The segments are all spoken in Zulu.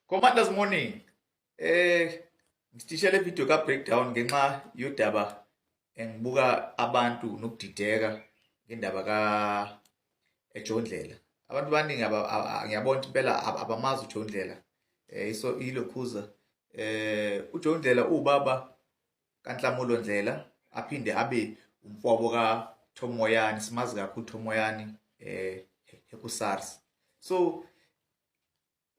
Commanders morning. Ngisitishele video ka breakdown ngenxa yodaba engibuka abantu nokudideka ngendaba ka Joe Ndlela. Abantu abaningi ngiyabona ukuthi impela abamazi uJoe Ndlela. Iso ilokhuza uJoe Ndlela uwubaba kaNhlamulo Ndlela, aphinde abe umfowabo kaTom Moyane. Simazi kakhulu Tom Moyane ku-SARS. So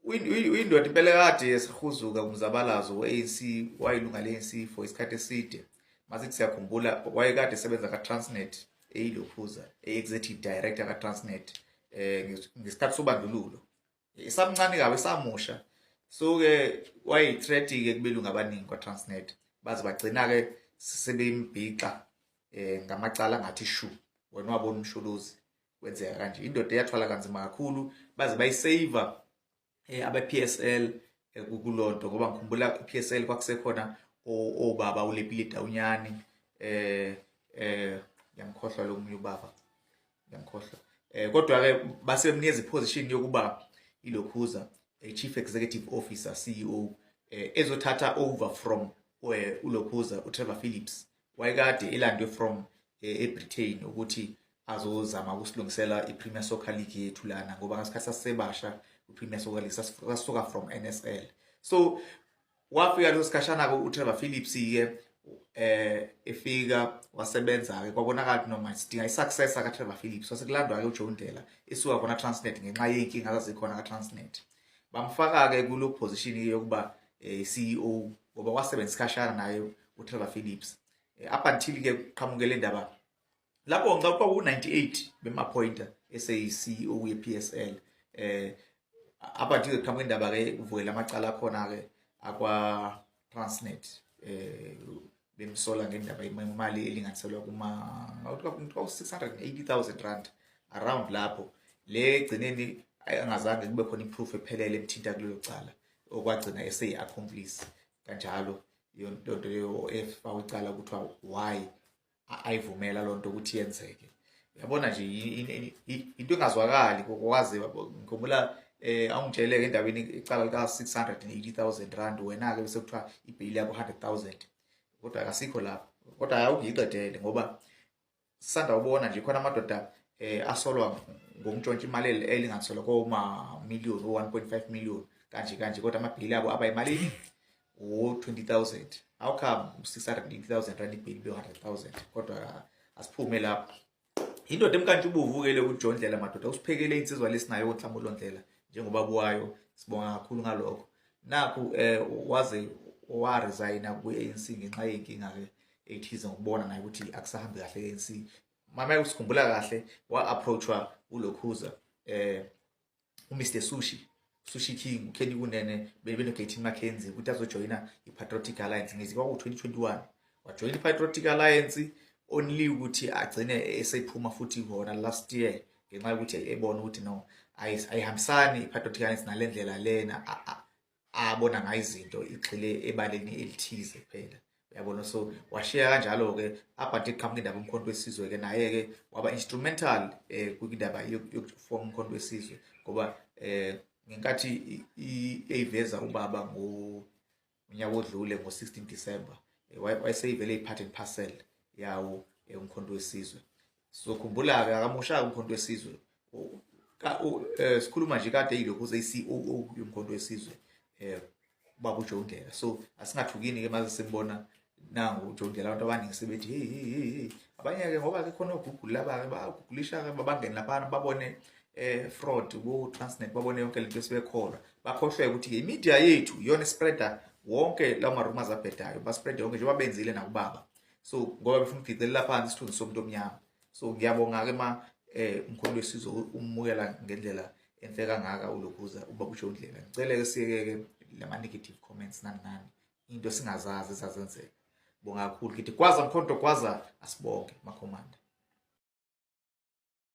uyindoda impela kade esihuzuka kumzabalazo we-ANC, wayilunga le-ANC for isikhathi eside. Masithi siyakhumbula, wayekade esebenza ka-Transnet, eyilokhuza e-executive director ka-Transnet ngesikhathi sobandlululo, esamncane kabi, esamusha. So-ke wayeyi-threat-ke kubelungu abaningi kwa-Transnet, baze bagcina-ke sebembhixa ngamacala angathi shu. Wena wabona uMsholozi kwenzeka kanje, indoda eyathwala kanzima kakhulu, baze bayisave abe-PSL kulonto, ngoba ngikhumbula i-PSL kwakusekhona obaba uLepile Dawunyane, ngiyamkhohlwa lo munye ubaba, ngiyamkhohlwa, kodwa ke base bemnikeza iposition yokuba ilokhuza chief executive officer, CEO, ezothatha over from ulokhuza uTrevor Phillips, wayekade elandwe from eBritain ukuthi azozama ukusilungisela iPremier Soccer League yethu lana, ngoba ngasikhathi sasebasha iPremier Soccer League sasuka from NSL. So wafika leso sikhashana ke uTrevor Phillips ke, efika wasebenza ke, kwabonakala noma sidinga isuccessor ka Trevor Phillips. Wasekulandwa ke uJoe Ndlela esuka khona Transnet ngenxa yeyinkinga zazikhona ka Transnet, bamfaka ke kulo position yokuba CEO, ngoba wasebenza isikhashana naye uTrevor Phillips, up until ke kuqhamuke le ndaba lapho ngicabanga kwaku-98 bemappointer eseyi-CEO ye-PSL, up until kuqhamuka indaba ke kuvukela amacala akhona ke akwa Transnet, bemsola ngendaba imali elinganiselwa kuma R680,000 around lapho, le egcineni angazange kube khona iproof ephelele emthinta kulelo cala, okwagcina eseyi-accomplice kanjalo. Yonto leyo efakwa icala kuthiwa why ayivumela lonto ukuthi yenzeke. Uyabona nje, into engazwakali kokwazi. Ngikhumbula awungitshele ke endabeni icala lika R680,000, wena ke bese kuthiwa ibail yakho 100,000, kodwa akasikho lapho. Kodwa awuyiqedele, ngoba sisanda ubona nje khona amadoda asolwa ngokuntshontsha imali elinganiselwa koma million, o 1.5 million kanje kanje, kodwa amabhili abo aba imalini? O 20,000. How come R680,000 ibail be 100,000? Kodwa asiphume lapho. Indoda emkantshubovu ke le uJohn Ndlela, madoda, usiphekele insizwa lesinayo uNhlamulo Ndlela njengoba buwayo, sibonga kakhulu ngalokho. Nakhu waze wa resigna ku-ANC ngenxa yenkinga ke ethize, ngokubona naye ukuthi akusahambi kahle e-ANC. Mama, usikhumbula kahle, wa-approachwa ulokhuza uMr Sushi, Sushi King, uKenny Kunene benoGayton McKenzie ukuthi azojoyina i-Patriotic Alliance ngezi kwaku-2021. Wajoyina i-Patriotic Alliance only ukuthi agcine esephuma futhi khona last year, ngenxa yokuthi ebona ukuthi no, ayihambisani i-Patriotic Alliance nale ndlela lena abona ngayo izinto, igxile ebaleni elithize kuphela, uyabona. So washiya kanjalo-ke up until qhamuka indaba uMkhonto weSizwe-ke, naye-ke waba instrumental kwindaba yokuform uMkhonto weSizwe, ngoba ngenkathi eyiveza ubaba ngonyaka odlule ngo-16 December, wayeseyivele i-part and parcel yawo uMkhonto weSizwe. So khumbula-ke, akamoshaka uMkhonto weSizwe. Sikhuluma nje kade yilokhu useyi-COO yoMkhonto weSizwe ubaba uJoe Ndlela. So asingathukini ke mase simbona nangu uJoe Ndlela, abantu abaningi sebethi hey, hey, hey, hey. Abanye ke ngoba ke khona oGoogle laba ke bagugulisha ke, babangene laphana babone fraud ku Transnet, babone yonke lento esibekholwa, bakhohlwe ukuthi imedia yethu iyona spreader wonke lawo ma rumors abhedayo, ba spread yonke njengoba benzile nakubaba. So ngoba befuna ukugicelela phansi isithunzi somuntu omnyama. So ngiyabonga ke ma uMkhonto weSizwe umukela ngendlela enhle kangaka ulokhuza ubaba uJoe Ndlela. Ngicela ke siyeke ke lama negative comments nani nani, into singazazi ezazenzeka. Bonga kakhulu, ngithi gwaza Mkhonto gwaza, asibonke makhomanda.